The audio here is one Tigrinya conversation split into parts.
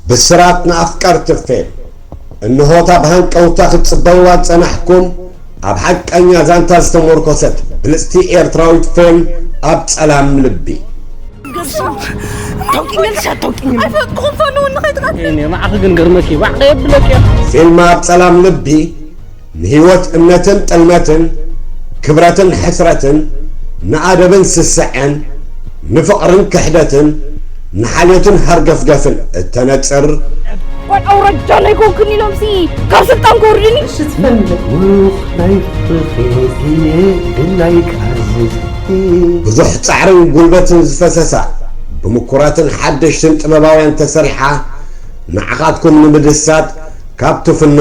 ብስራት ንኣፍቀርቲ ፌም። እንሆታ ብሃንቀውታ ክትጽበይዋ ዝጸናሕኩም ኣብ ሓቀኛ ዛንታ ዝተሞርኮሰት ብልጽቲ ኤርትራዊት ፌም ኣብ ጸላም ልቢ። ታውቂኛለሽ ኣታውቂኝም? ኣይፈለጥኩኹም፣ ፈንውኒ፣ ከይትቐትልኒ። እኔ ንዓኺ ግን ገርመኪ ባዕቀ የብለኪ። ፊልም ኣብ ጸላም ልቢ ንህይወት እምነትን ጥልመትን፣ ክብረትን ሕስረትን፣ ንኣደብን ስስዐን፣ ንፍቕርን ክሕደትን፣ ንሓልዮትን ሃርገፍገፍን እተነጽር፣ ቆልዓ ውረጃ ናይ ኮንክን ኢሎምሲ ካብ ስልጣን ከወርድኒ። ውኽ ናይ ፍቕሪ ግዜ ግላይ ክኣዝዝ ብዙሕ ጻዕርን ጉልበትን ዝፈሰሳ፣ ብምኩራትን ሓደሽትን ጥበባውያን ተሰሪሓ፣ ንዓኻትኩም ንምድሳት ካብ ትፍኖ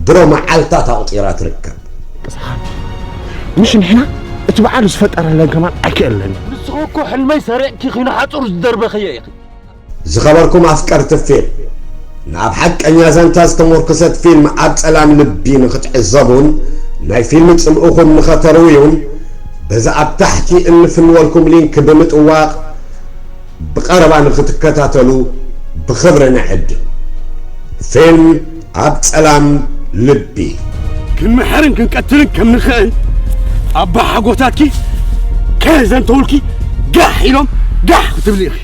ድሮ መዓልታት ኣቑጺራ ትርከብ። ምሽ ንሕና እቲ በዓሉ ዝፈጠረለን ከማን ኣይክእልን። ንስኺ እኮ ሕልመይ ሰሪቕኪ ኺኑ ሓጹር ዝደርበኽዮ ኢኺ። ዝኸበርኩም ኣፍቀርቲ ፊልም፣ ንኣብ ሓቀኛ ዛንታ ዝተሞርኮሰት ፊልም ኣብ ጸላም ልቢ ንኽትዕዘቡን ናይ ፊልም ጽምእኹም ንኸተርውዩን፣ በዚ ኣብ ታሕቲ እንፍንወልኩም ሊንክ ብምጥዋቕ ብቐረባ ንኽትከታተሉ ብኽብሪ ንዕድም። ፊልም ኣብ ጸላም ልቢ። ክንምሕርን ክንቀትልን ከም ንኽእል ኣባ ሓጎታትኪ ከየዘንተውልኪ ጋሕ ኢሎም ጋሕ ክትብሊ ኢኺ።